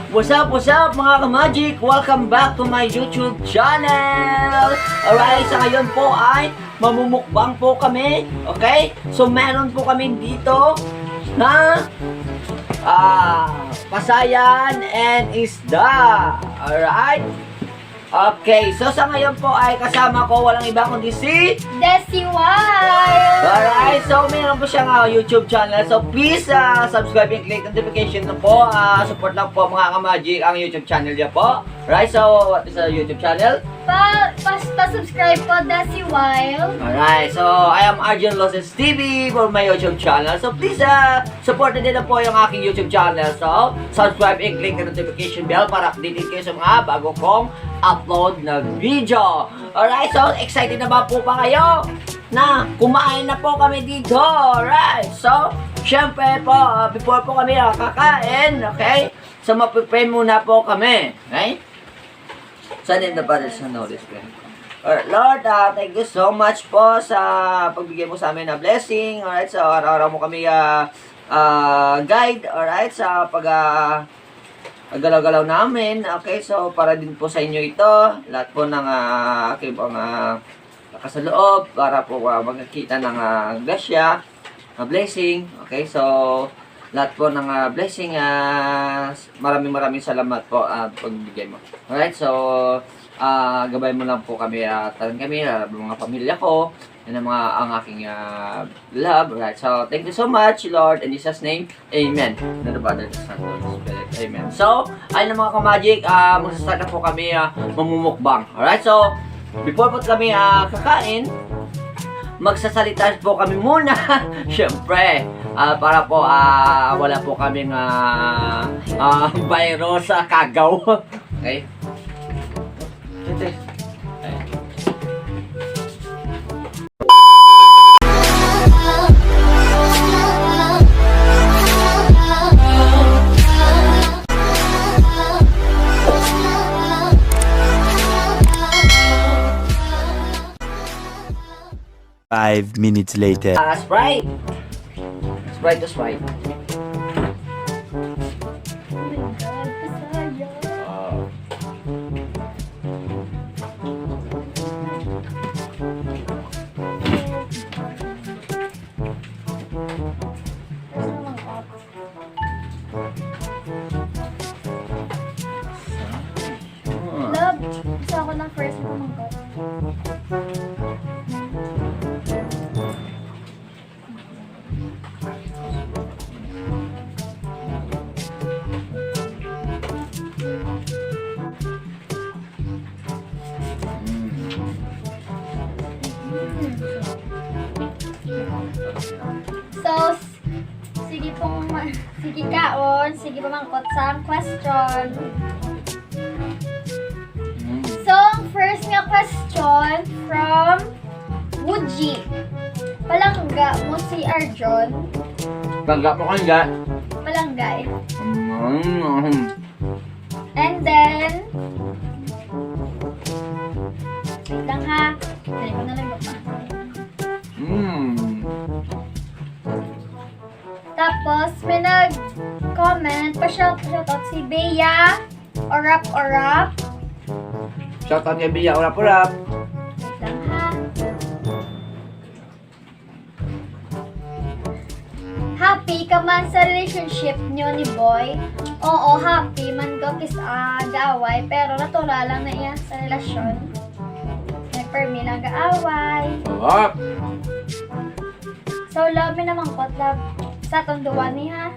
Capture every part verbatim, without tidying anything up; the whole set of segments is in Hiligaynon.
What's up, what's up, mga ka-magic? Welcome back to my YouTube channel. Alright, sa ngayon po ay mamumukbang po kami. Okay? So meron po kami dito na ah, pasayan and isda. Alright? Okay, so sa ngayon po ay kasama ko walang iba kundi si Desi Wild. Alright, so meron po siyang ah, YouTube channel. So please ah, subscribe and click notification na po. Ah, support lang po, mga ka-magic, ang YouTube channel niya po. Right, so what is the YouTube channel? Pa, pa, pa-subscribe po, Desi Wild. Alright, so I am Arjun Loses T V for my YouTube channel. So please ah, support na din na po yung aking YouTube channel. So subscribe and click the notification bell para updated kayo sa mga bago kong upload na video. Alright, so excited na ba po ba kayo na kumain na po kami dito? Alright, so syempre po, ah, before po kami nakakain, okay? So magpe-pray muna po kami, okay? Sa name of the Father, Son, Holy Spirit. Alright, Lord, ah, thank you so much po sa pagbigay mo sa amin na blessing. Alright, so araw-araw mo kami ah, ah, guide, alright, sa pag ah, galaw-galaw namin. Okay, so para din po sa inyo ito, lahat po ng ah, aking mga nakasaloob para po ah, magkakita ng ah, grasya, ah, blessing. Okay, so lahat po ng ah, blessing, ah, maraming maraming salamat po ah, pagbigay mo. Alright, so ah, gabay mo lang po kami, ah, tanan kami, ah, mga pamilya ko, yan ang mga ang aking ah, love. Alright, so thank you so much, Lord, in Jesus' name. Amen. In the name of the Father, the Son, and the Holy Spirit. Amen. So, ayun na, mga ka-magic, ah, magsa-start na po kami ah, mamumukbang. Alright, so before po kami ah, kakain, magsasalita po kami muna. Siyempre, ah, para po ah, wala po kaming ah, ah, virus sa kagaw. Okay? Tete. Five minutes later. Ah, Sprite. Sprite to Sprite. Oh my God, kasaya. Ah. Love, gusto ako ng first na kumangkot. So, s-, sige pong ma-, sige kaon, sige pamangkot sa question. Mm. So, ang first nga question from Wuji. Palangga mo si Arjun? Palangga mo ka, palangga? Palangga eh. Mm. And then, wait lang ha. Dali ko na lang ba? Mm. Tapos, may nag-comment, pa-shout, shout out si Bea Orap Orap. Shout out kay Bea Orap Orap. Wait lang ha. Happy ka man sa relationship nyo ni Boy? Oo, happy man ko kis ah, gaaway, pero natural lang na iya sa relasyon. Nagpermi lang gaaway. Sarap. So, love, may namangkot, love. Sa atong duwa ni, ha?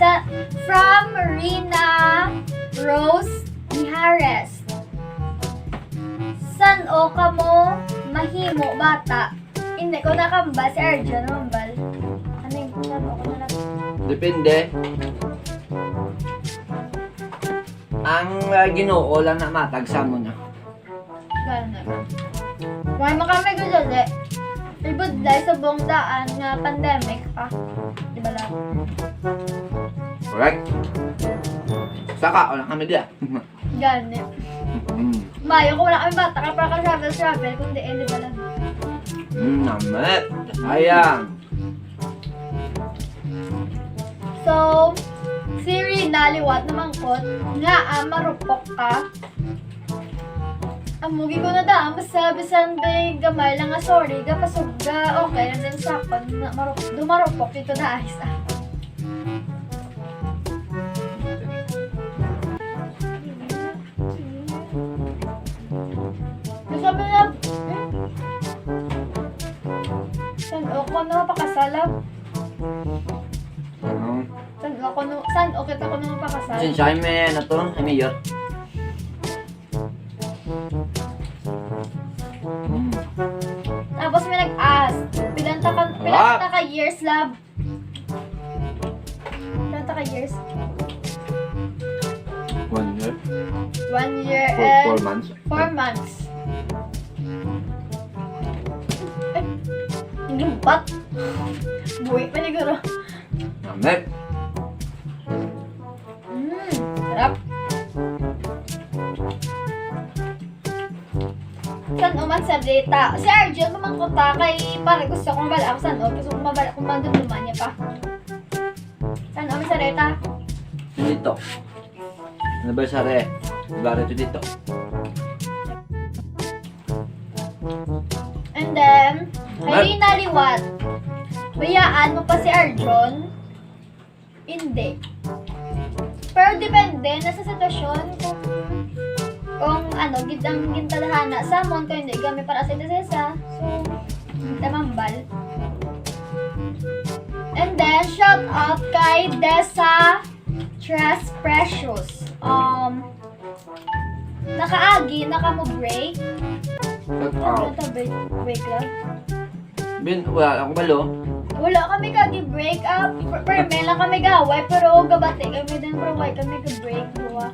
Sa, from Rina Rose Mijares. San-o kamo mahimo bata? Hindi ko nakambal, si Arjun namambal. Ano yung san-o ko na lang? Depende. Ang, ah, Ginoo lang na matag sa amo na. Gani. Wala man kami gudali. Ibudlay sa buong daan nga pandemic pa. Di ba lang? Correct. Saka, wala kami diya. Gani. Mm. Mayo ko wala kami bata ka para ka travel, travel, kung diin, di ba lang? Mm, namit. Ayan. So, Si Rina liwat namangkot nga, ah, marupok ka. Amo gid ko na da, basta bisan bay gamay lang nga sorry, gapasug ga okay lang din sa akon, na marup-, do marupok dito na ayos ah. Gusto mo na, hmm? San o ko na mapakasala? Ano? San o ko na, san o kita ko na mapakasala? Sinsya, may ano to, may mayor. Mm. Tapos may nag-ask, pilan ta ka, pilan Ah! ta ka years, love? Pilan ta ka years? One year? One year Four, and four months. four months. Ay, lumpat. Buhi pa ni guro. Namit. Mm, sarap. San-o man sa data? Si Arjun, mamangkot ta kay para gusto kong mabala ako san-o. Gusto kong mabala kung mandumduman niya pa. San-o man sa data? Dito. Anniversary. Diba ito dito? And then, What? Ay, naliwat. Bayaan mo pa si Arjun? Hindi. Pero depende na sa sitwasyon kung, kung ano, gid ang gintadhana sa amon, kung hindi kami para sa isa-isa. So, tamambal. And then, shout out kay Desa Tres Precious. Um, nakaagi na ka mo break? Shout Ano out. to, break, break lang? Bin, wala ako balo. Wala kami kagi break up. Per- Perme lang kami gaway, pero gabati kami din, pero why kami ga-break, diba?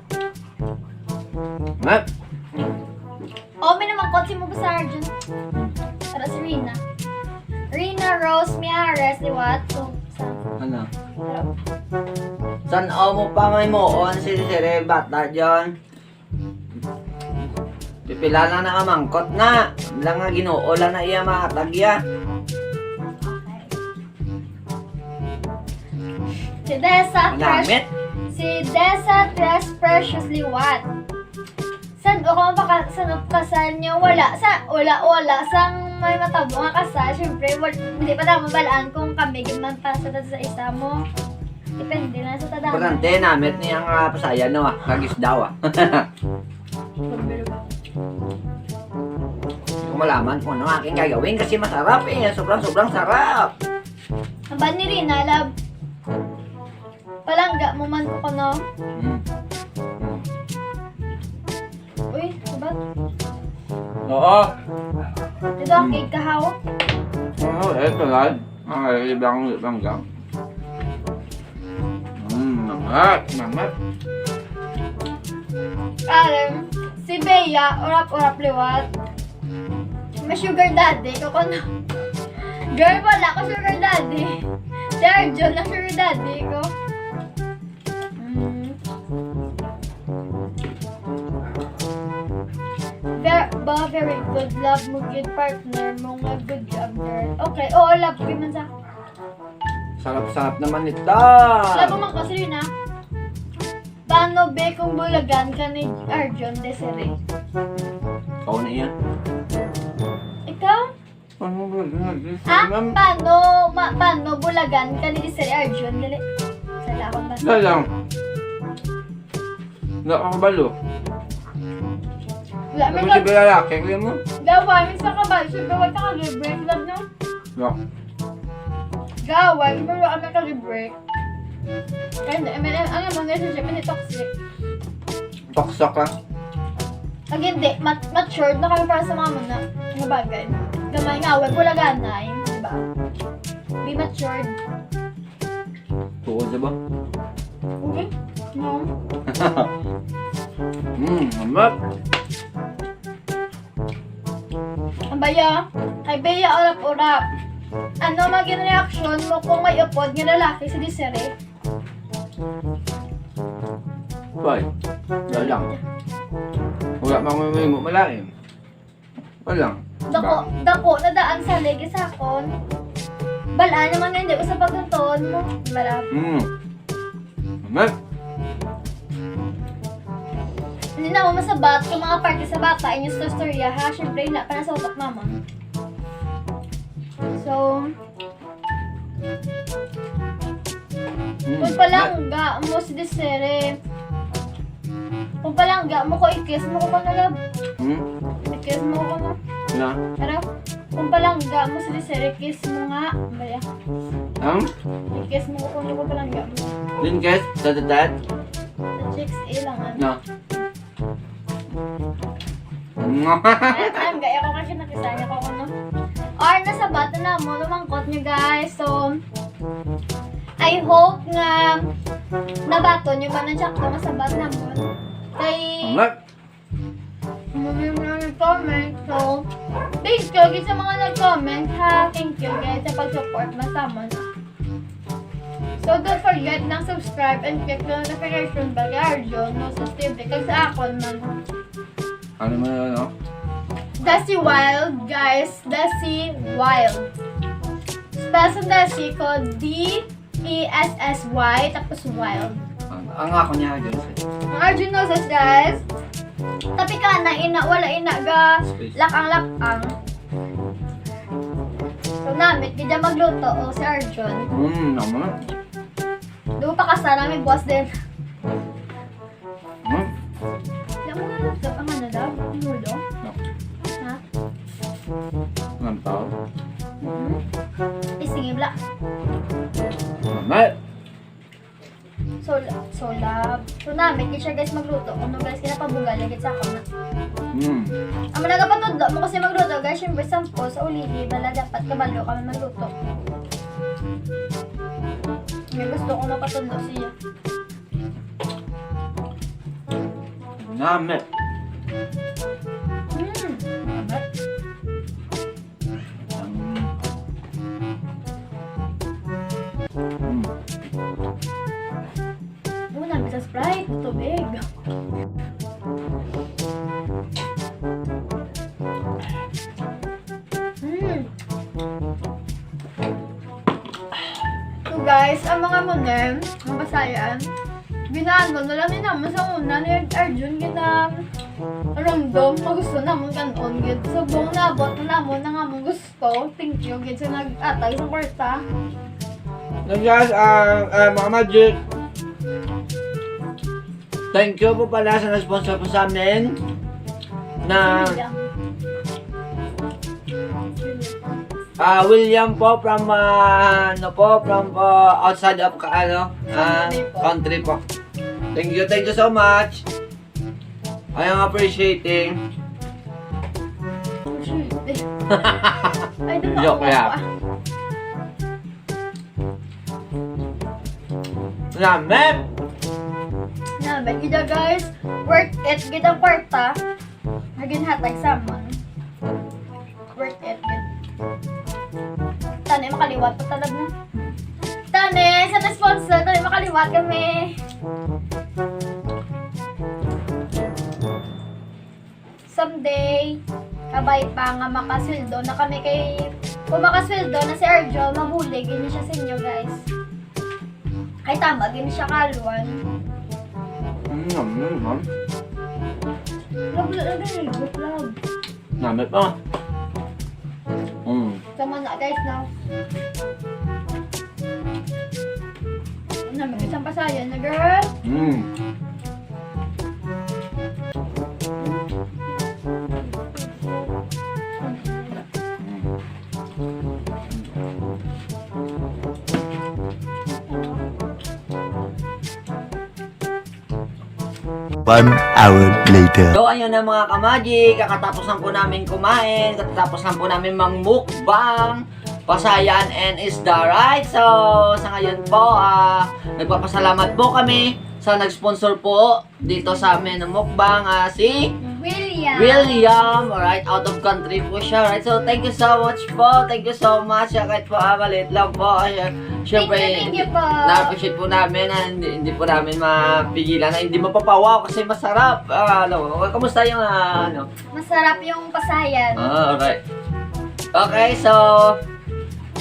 Mat. Oh, may naman kotse mo ba sa Arjun? Para si Rina. Rina Rose Miares, liwat. So, sa, Ano? pero, San-o mo pa may muon si Sire bata, John? Pipila lang na kamangkot na. Lang nga Ginoo lang na iya mahatag iya. Si Desa Tres, Namit. Si Desa Tres Precious liwat. San o kung baka san o kasal niyo wala sa wala wala sang may matabo nga kasal, syempre wal, hindi pa naman balaan kung kami gid man para sa, sa isa mo. Depende na sa tada. Importante namit niya nga pasaya no ah. Kagis daw ah. Hindi ko malaman kung ano ang aking gagawin kasi masarap eh. Sobrang sobrang sarap. Ang ba ni Rina, love? Palangga mo man ko kuno. Mm. Uy, diba? Oo. Diba, cake kahaw? Oo, eh, tulad. Ang ibang ibang gang. Mm, mangat, mangat. Karen, si Bea, urap-urap liwat. May sugar daddy ko kuno. Girl, wala ko sugar daddy. Si Arjun ang sugar daddy ko. Mm. Ver, ba, very good. Love mo gid partner mo nga good job, girl. Okay, oo, love ko man sa Sarap-sarap naman ito. Labo man ko, Serena. Paano, be, kung bulagan ka ni Arjun Desiree? Ikaw na yan. Ikaw? Ano ba yun? Ah, paano, ma, paano bulagan ka ni Desiree Arjun? Dali. Sala ako ba? Wala lang. Wala akong balo. Wala, may Ano si lalaki? Kaya mo? Dawa, may sa kabal, siya gawin ka kag-break love, no? Wala. Gawin, pero ano ka break? Kaya hindi, I mean, ang among relationship, hindi toxic. Paksa ka. Pag hindi, mat matured na kami para sa mga muna, mga bagay. Gamay nga, wag wala ganay, di ba? Be matured. Tuod sa ba? Okay? No. Hmm, amat. Ang baya, kay Bea urap-urap. Ano maging reaksyon mo kung may upod nga lalaki si Desiree? Why? Wala lang. Wala mang may mo malain. Wala lang. Dako, dako na daan sa legi sa akon. Balaan naman nga hindi ko sa pagkantahon mo. Marap. Hmm. Hindi na mo masabat kung mga parte sa bata, inyo sa storya, ha? Siyempre, wala pa na sa utak naman. So, kung palangga mo si Desiree, kung palangga mo ko, i-kiss mo ko na, love. Hmm? I-kiss mo ko na. Na? Pero, kung palangga mo si Desiree, kiss mo nga. Baya. Ang? I-kiss mo ko kung palangga mo. Din guys, tatatat. Sa chicks, ilang ano. Na. Nga. Ay, ang gaya ko kasi nakisaya ko, ano. Or nasabat na mo, lumangkot nyo, guys. So, I hope nga nabaton nyo man ang sakto nga sabat na mo. Kay, Amat. Ano yung mga nag-comment? So, thank you gid sa mga nag-comment, ha. Thank you, guys, sa pag-support mo sa amon. So, don't forget lang subscribe and click the notification bell kay Arjun, no, sa T V. Kag sa akon man. Ano mo yun, no? Desi Wild, guys. Desi Wild. Spell sa Desi ko, D E S S Y, tapos Wild. Ang, ang ako niya, Joseph. Ang Arjun Noses, guys. Tapi ka na, ina, wala ina ga Space. Lakang-lakang. So, namit, gid magluto, o, si Arjun. Hmm, naman. Doon pa ka sana, may buwas din. Hmm? Alam mo nga, ang ano daw? Nulo? Ha? Ang tao. Hmm? Eh, sige, bla. Amat. So, so love. So, namit, gid siya, guys, magluto. Kung no, guys, kinapabugal, gid sa ako na. Hmm. Ang nagapatudlo mo kasi magluto, guys, syempre, sampo sa ulihi, bala dapat kabalo kami magluto. May gusto ko mapatudlo siya. Namit. Hmm. Hmm. Una, bisa Sprite, tubig. Mm. So guys, ang mga munen, ang pasayan, ginaano na lang ni naman sa una ni Arjun, gina-, random, magusto naman kanon gid. So, buong naabot na naman ang among gusto. Thank you gid sa nag-atay sa kwarta. So guys, ah, ah, mga magic, thank you po pala sa nag-sponsor po sa amin na, ah, William po from, ah, ano po, from po outside of ka-, ano, ah, country po. Thank you, thank you so much. I am appreciating. Ay, doon Joke ako. lang. Namin! Namin, gid, guys. Worth it gid ang kwarta nga ginhatag sa amon. Worth it gid. Tani, makaliwat pa talaga. Tani, sa na-sponsor, tani, makaliwat kami. Someday, kabay pa nga makasweldo na kami kay, kung makasweldo na si Arjo, mabulig ini siya sa inyo, guys. Kay tama gini siya kaluan. Mm, mm, mm. Love, love, love, love, love. Namit pa. Mm. Tama na, guys, na. Na, mag-isang pasayan na, girl. Mm. One hour later. So, ayun na, mga kamaji, kakatapos lang po namin kumain, kakatapos lang po namin mang mukbang, pasayan and isda, right? So, sa ngayon po, ah, nagpapasalamat po kami sa nag-sponsor po dito sa amin ng mukbang, ah, si William. William, alright, out of country po siya, right? So, thank you so much po. Thank you so much. Siya kahit po, ah, maliit lang po. Siya, syempre, Thank you, thank you po. Na-appreciate po namin na hindi, hindi po namin mapigilan na hindi mapapawaw kasi masarap. Ah, ano, kamusta yung, ah, ano? Masarap yung pasayan. Ah, alright. Okay, so,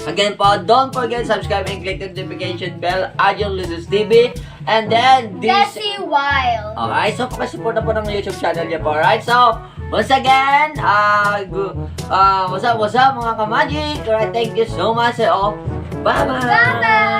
again po, don't forget subscribe and click the notification bell. Arjun Lizards T V. And then, this... Desi Wild. Alright, so pakisuporta po ng YouTube channel niya po. Alright, so, once again, uh, gu- uh, what's up, what's up, mga ka-magic? Alright, thank you so much. Oh, bye-bye! Bye-bye!